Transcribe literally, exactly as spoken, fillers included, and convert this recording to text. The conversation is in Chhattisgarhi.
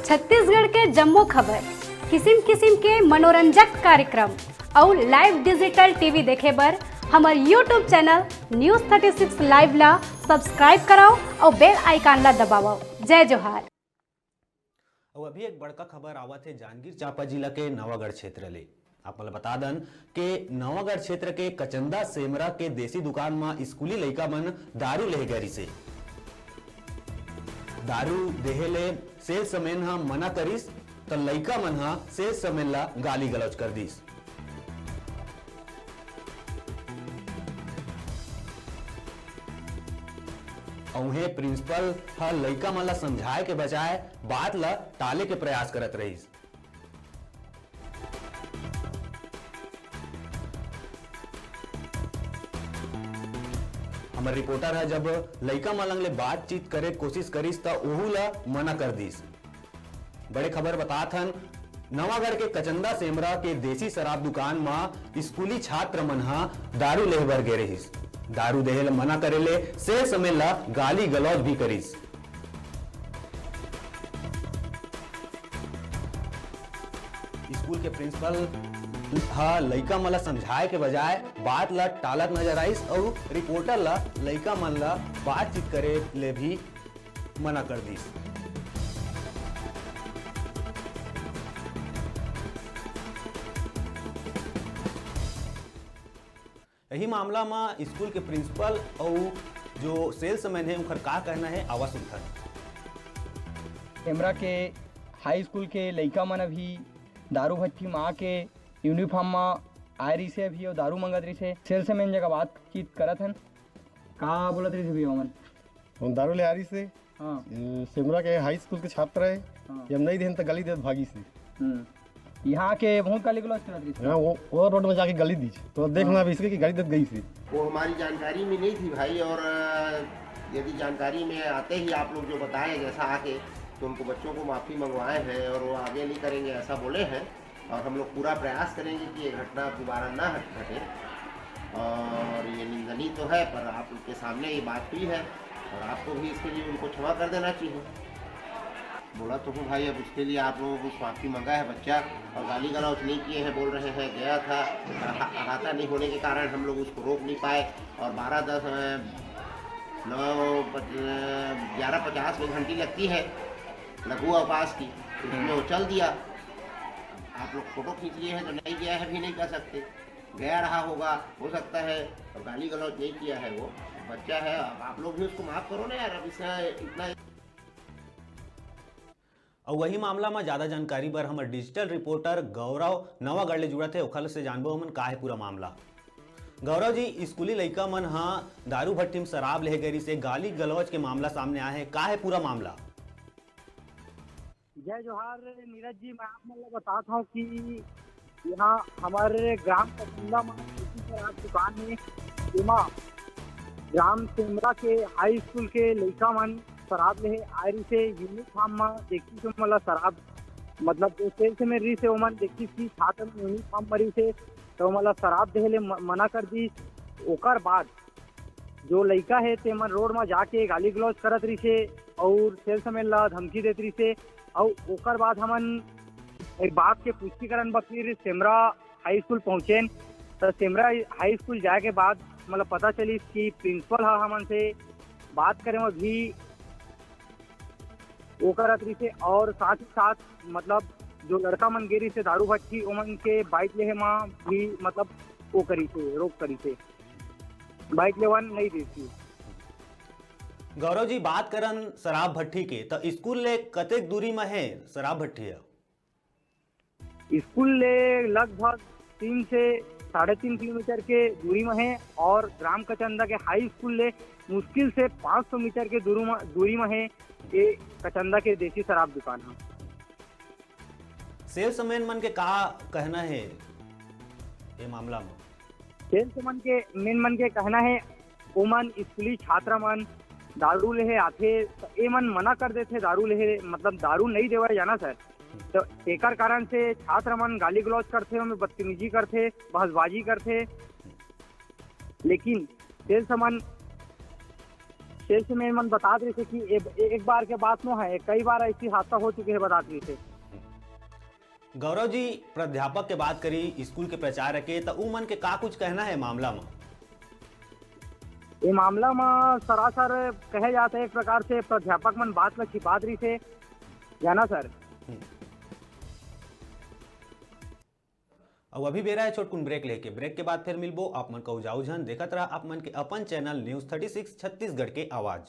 छत्तीसगढ़ के जम्मो खबर, किसिम किसिम के मनोरंजक कार्यक्रम अउ live digital T V देखे बर हमर YouTube channel News thirty six Live ला subscribe करव अउ bell icon ला दबावव। जय जोहार। अउ अभी एक बड़का खबर आवत हे जांजगीर चांपा जिला के नवागढ़ क्षेत्र ले। आप मन ल बता दन के नवागढ़ क्षेत्र के कचंदा सेमरा के देसी दुकान म स्कूली लइका मन दारू लेहे गे रिसे। दारू देहे ले सेल्समैन ह मना करिस, त लइका मन ह सेल्समैन ल गाली गलौज कर दिस। अउ उहें प्रिंसिपल ह लइका मन ल समझाए के बजाय बात ल टाले के प्रयास करत रहिस। हमर रिपोर्टर ह जब लइका मन ले बातचीत करे के कोशिश करिस, त ओहू ल मना कर दिस। बड़े खबर बतात हन, नवागढ़ के कचंदा सेमरा के देसी शराब दुकान म स्कूली छात्र मन ह दारू लेहे बर गे रहिस। दारू देहे ल मना करे ले सेल्समैन ल गाली गलौज भी करिस। स्कूल के प्रिंसिपल ह लइका मन ल समझाए के बजाय बात ल टालत नजर आइस अउ रिपोर्टर ल लइका मन ल बातचीत करे ले भी मना कर दिस। यही मामला म स्कूल के प्रिंसिपल अउ जो सेल्समैन हे, उनकर का कहना हे, आवा सुनथन। सेमरा के हाई स्कूल के लइका मन अभी दारू भट्टी म आके यूनिफॉर्म म आए रिसे अभी अउ दारू मंगत रिसे। सेल्समैन जगह बातचीत करत हन। का बोलत रिसे भैया ओमन? हम दारू ले आ रिसे। हाँ। ये सेमरा के हाई स्कूल के छात्र हे। हाँ। ये हम नहीं देन त गाली देत भागिस हे। हम्म। यहाँ के बहुत गाली गलौज करत रहिस। हाँ, वो, वो रोड में जाके गाली दीस। तो देखना हाँ। अभी इसके कि गाली देत गइस हे। वो हमारी जानकारी में नहीं थी भाई, और, अ, यदि जानकारी में आते ही आप लोग जो बताए जैसा आके, तो उनको बच्चों को माफ़ी मंगवाए हैं और वो आगे नहीं करेंगे ऐसा बोले हैं। और हम लोग पूरा प्रयास करेंगे कि ये घटना दोबारा ना हट-, घटे। और ये निंदनीय तो है, पर आप लोग के सामने ये बात हुई है और आपको भी इसके लिए उनको क्षमा कर देना चाहिए। बोला तो हूँ भाई, अब उसके लिए आप लोगों को माफ़ी मंगा है बच्चा, और गाली गलौज नहीं किए हैं बोल रहे हैं, गया था, अहा-, अहाता नहीं होने के कारण हम लोग उसको रोक नहीं पाए, और बारह दस, अ, नौ पच-, अ, ग्यारह पचास में घंटी लगती है लघु अवकाश की, उसमें वो चल दिया। आप लोग फोटो खींच लिए हैं तो नहीं गया है भी नहीं कह सकते, गया रहा होगा, हो सकता है, और गाली गलौज नहीं किया है वो, बच्चा है, अब आप लोग भी उसको माफ़ करो ना यार, अब इसका इतना। अउ वही मामला म ज्यादा जानकारी बर हमर डिजिटल रिपोर्टर गौरव नवागढ़ ले जुड़त हे, ओखर से जानबो हमन का हे पूरा मामला। गौरव जी, स्कूली लइका मन ह दारू भट्टी म शराब लेहे गे रिसे, गाली गलौज के मामला सामने आए हे, का हे पूरा मामला? जय जोहार नीरज जी, मैं आप मन ल बतात हौं कि यहाँ हमारे ग्राम ककुंदा म एक शराब दुकान हे, जेमा ग्राम सेमरा के हाई स्कूल के लइका मन शराब लेहे आए रिसे, यूनिफॉर्म म देखिस ओमन ल शराब, मतलब जो सेल्समैन रिसे ओमन देखिस कि छात्र मन यूनिफॉर्म म रिसे, त ओमन ल शराब देहे ले म-, मना कर दिस। ओकर बाद जो लइका हे तेमन रोड म जाके गाली गलौज करत रिसे अउ सेल्समैन ल धमकी देत रिसे। अउ ओकर बाद हमन एक बात के पुष्टिकरण बर फिर सेमरा हाई स्कूल पहुंचेन, त सेमरा हाई स्कूल जाए के बाद मतलब पता चलिस कि प्रिंसिपल ह हमन से बात करे म भी वो करत रिसे अउ साथ ही साथ मतलब जो लड़का मन गे रिसे दारू भट्टी ओमन के बाइक लेहे म भी मतलब वो करिसे, रोक करिसे, बाइक लेवन नहीं देसी। गौरव जी, बात करन शराब भट्टी के, त स्कूल ले कतेक दूरी म हे शराब भट्टी ह? स्कूल ले लगभग तीन से साढ़े तीन किलोमीटर के दूरी म हे अउ ग्राम कचंदा के हाई स्कूल ले मुश्किल से पाँच सौ मीटर के दूरी म, दूरी म हे ये कचंदा के देसी शराब दुकान ह। सेल्समैन मन के का कहना हे ये मामला म? सेल्समैन के, मैन मन के कहना हे, ओमन स्कूली छात्र मन दारू लेहे आथे, त ए मन मना कर देथे दारू लेहे, मतलब दारू नहीं देवय जाना सर। त एकर कारण से छात्र मन गाली गलौज करथे, ओमे बदतमीजी करथे, बहसबाजी करथे। लेकिन सेल्समैन जैसे मैं मन बतात रहिसे कि ए-, एक बार के बात नो है, कई बार ऐसी हादसा हो चुके हे, बतात रहिसे। गौरव जी, प्राध्यापक के बात करी, स्कूल के प्राचार्य के, त उ मन के का कुछ कहना हे मामला म? ये मामला म सरासर कहे जात हे, एक प्रकार से प्राध्यापक मन बात ल छिपात रहिसे, जाना सर। अउ अभी बेरा हे छोटकुन ब्रेक लेके। ब्रेक के बाद फिर मिलबो। आप मन कहू जाऊ झन, देखत रहा आप मन के अपन channel news thirty six Chhattisgarh के आवाज।